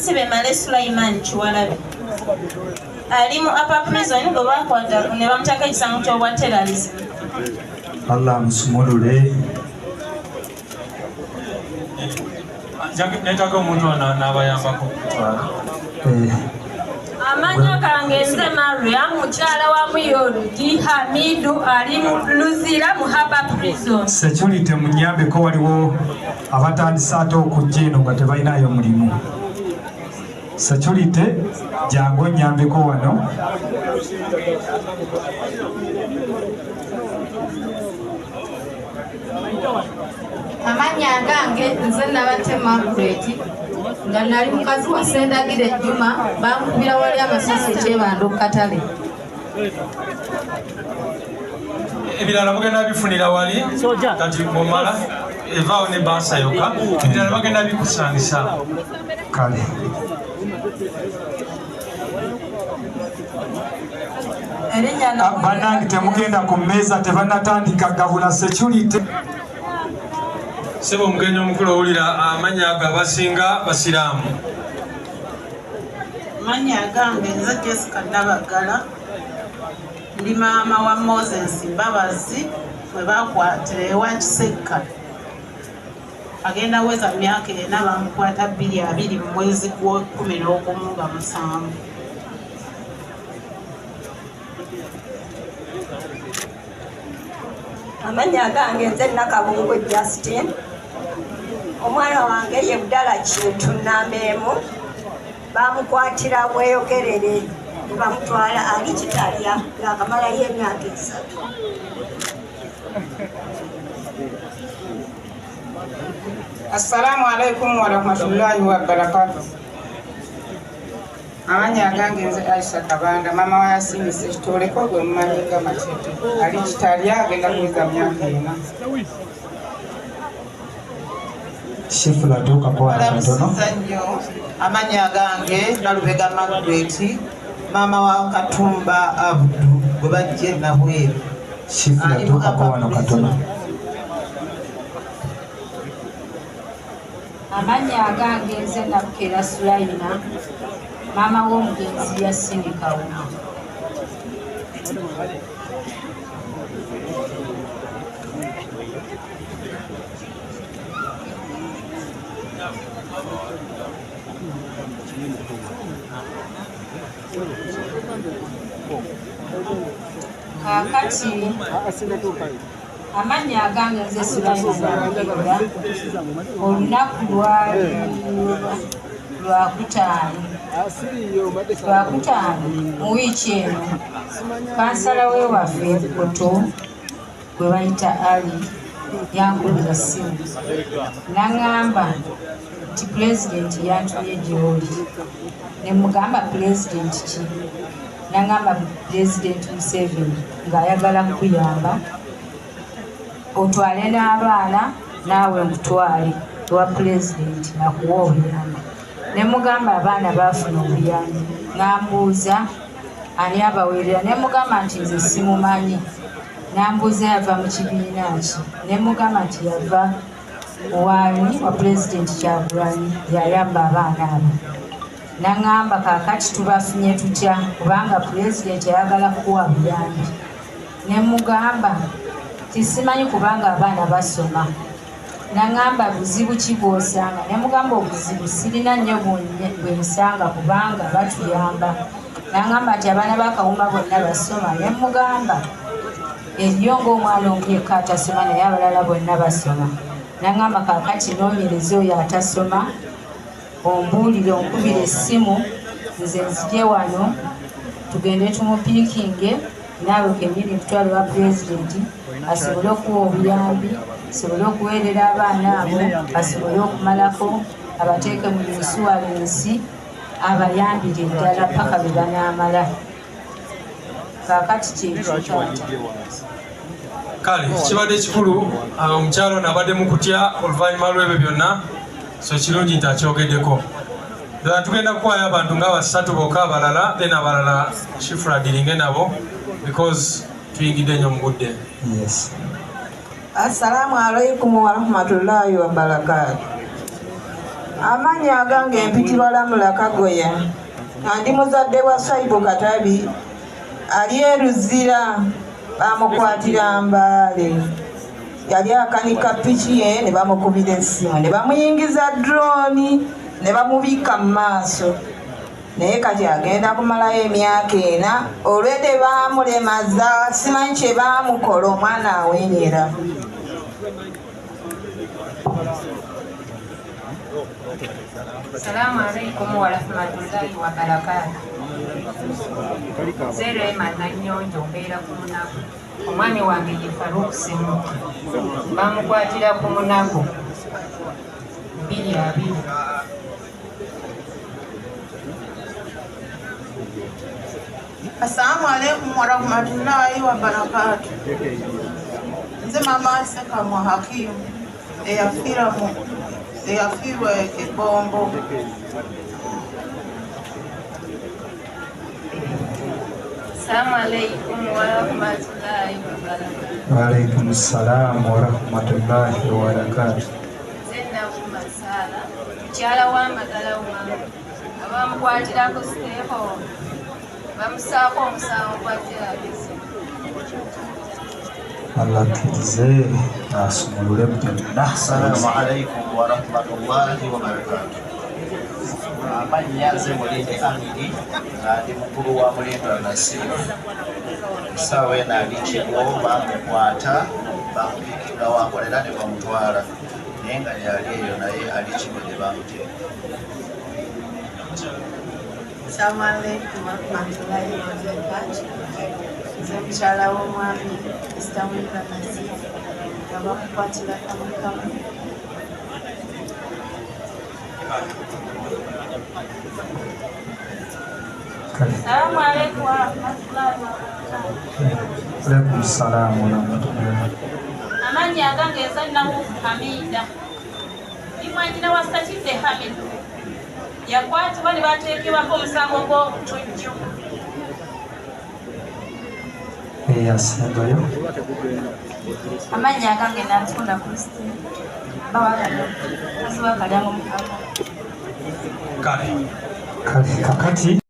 Omusibe Male Sulaiman Kiwalabi ali mu upper prison gwe bakwata ne bamutaka ekisango ky'obwa terrorism. Allah amusumulule. Neetaaga omuntu ono n'abayambako okutwala. Amannya gange nze Mariam, mukyala wa Muyoludi Hamidu, ali mu Luzira mu Harbour Prison. Security munyambeko, waliwo abatandise ate okujja eno nga tebalinayo mulimu. Security jangu onnyambeko wano. Amannya gange nze Nabate Margaret, nga nali mukazi wa Sendagire Juma, bankubira wali amasasi ekyebando ku katale. Ebirala mugenda bifunira wali kati mumala evaawo ne baasa yokka, ebirala bagenda bikusangisa. Kale bannange temugenda ku mmeeza, tebannatandika gabula. Security. Sebo omugenyi omukulu, owulira amannya ago abasinga basiraamu. Amannya agange nze Jessica Nabagala, ndi maama wa Moses Mbabazi we bakwatira ewa Kisekka. Agenda weza myaka 4, bamukwata 2020 mu mwezi gw'11 nga 7. Amannya agange nze Nakabungu Justin. Omwana wange ye Budala Kintu namba 1, bamukwatira Bweyogerere ne bamutwala ali Kitalya ng'akamalayo emyaka 3. Assalamu alaikum warahmatullahi wabarakatuh. Amannya agange nze Aisha Kabanda, mama wa Yasini Sekitoleko gwe mumanyi nga Machete, ali Kitalya agenda kuweza myaka 4. Shifula tuukako wano katono. Nnyo. Amannya agange Nalubega Margaret, maama wa Katumba Abdu gwe bajje Nabweru. Shifula tuukako wano katono. Amannya agange nze Nabukera Sulaina, maama w'omugenzi Yasini Kawuma. Kaakati amannya agange nze Sulaina Nabukera. Olunaku lwali Lwakutaano mu wiiki eno, kansala w'ewaffe Bukoto gwe bayita Ali yankubira ssimu n'aŋŋamba nti pulezidenti yantumye gy'oli. Ne mugamba pulezidenti ki? N'aŋŋamba Pulezidenti Museveni ng'ayagala kukuyamba otwale n'abaana, naawe nkutwale ewa pulezidenti akuwa obuyambi. Ne mugamba abaana baafuna obuyambi. N'ambuuza ani abaweerera, ne mugamba nti nze simumanyi. N'ambuuza yava mu kibiina ki, ne mugamba nti yava waani wa Pulezidenti Kyagulanyi yayamba abaana abo. N'aŋŋamba kaakati tubafunye tutya kubanga pulezidenti ayagala kuwa buyambi. Ne mugamba tisimanyi kubanga abaana basoma. N'aŋŋamba buzibu ki bw'osanga, ne mugamba obuzibu sirina nnyo bwe nsanga kubanga batuyamba. N'aŋŋamba nti abaana ba Kawuma bonna basoma, ne mugamba eriyo ng'omwana omu yekka atasoma naye abalala bonna basoma. N'aŋŋamba kaakati noonyereza oyo atasoma, ombuulire, onkubire essimu nze nzije wano tugende tumupiikinge, naawe kennyini kutwala wa pulezidenti asobole okuwa obuyambi, asobole okuweerera abaana abo, asobole okumalako, abateeke mu insuwalensi, abayambire ddala paka lwe banaamala. Kaakati kyekyo taata. Kale kibadde kikulu, omukyalo ono abadde mu kutya oluvannyuma lw'ebyo byonna, so kirungi nti akyogeddeko. Ddala tugenda kukwaayo abantu nga basatu bokka, abalala then abalala Shifula adiringe nabo because tuyingidde nnyo mu budde. Yes. Assalamu alaikum warahmatullahi wabarakatuh. Amannya agange mpitibwa Lamula Kagoya, nga ndi muzadde wa Swaibu Katabi ali e Luzira, bamukwatira Mbale. Yali akanika piki ye ne bamukubira essimu ne bamuyingiza drone ne bamubikka mu maaso, naye kati agenda kumalayo emyaka 4 olwedde baamulemaza, simanyi kye baamukola, omwana awenyera. Assalamu alaikum warahmatullahi wabarakatuh. Nze Rema Nanyonjo mbeera ku Munago. Omwami wange ye Farouk Semuke, bamukwatira ku Munago 2020. Assalamu alaikum warahmatullahi wabarakatuh. Nze mama Sekamwa Hakimu eyafiirwa ebombo. Assalamu alaikum warahmatullahi wabarakatuh. Wa alaikum salam warahmatullahi wabarakatuh. Nze Nabuma Sala, mukyala wa Magala Umaru, abamukwatirako Siteho bamusaako omusango gwa terrorism. Allah akkirize asumulule byonna. Assalamu alaikum warahmatullahi wabarakatuh. Amannya nze Mulinde Amiri, nga ndi mukulu wa Mulindwa Nasiru. Essaawa eno ali Kigo, bamukwata bamupikinga wakolera ne bamutwala, naye nga yali eyo naye ali Kigo gye bamuteeka. Assalamu alaikum warahmatullahi wabarakatuh. Nze mukyala w'omwami Mr. Mulindwa Nasiru, nga bamukwatira Kamukamu. Assalamu alaikum warahmatullahi wabarakatuh. Alaikum salam warahmatullahi. Amannya agange nze Namufu Hamida, ndi mwannyina wa Sakidde Hamidu, yakwatibwa ne bateekebwako omusango gw'obutujju. Eyasembayo. Amannya agange Nansunda Christine, bawa Kalyango Mukama. Kale kakati.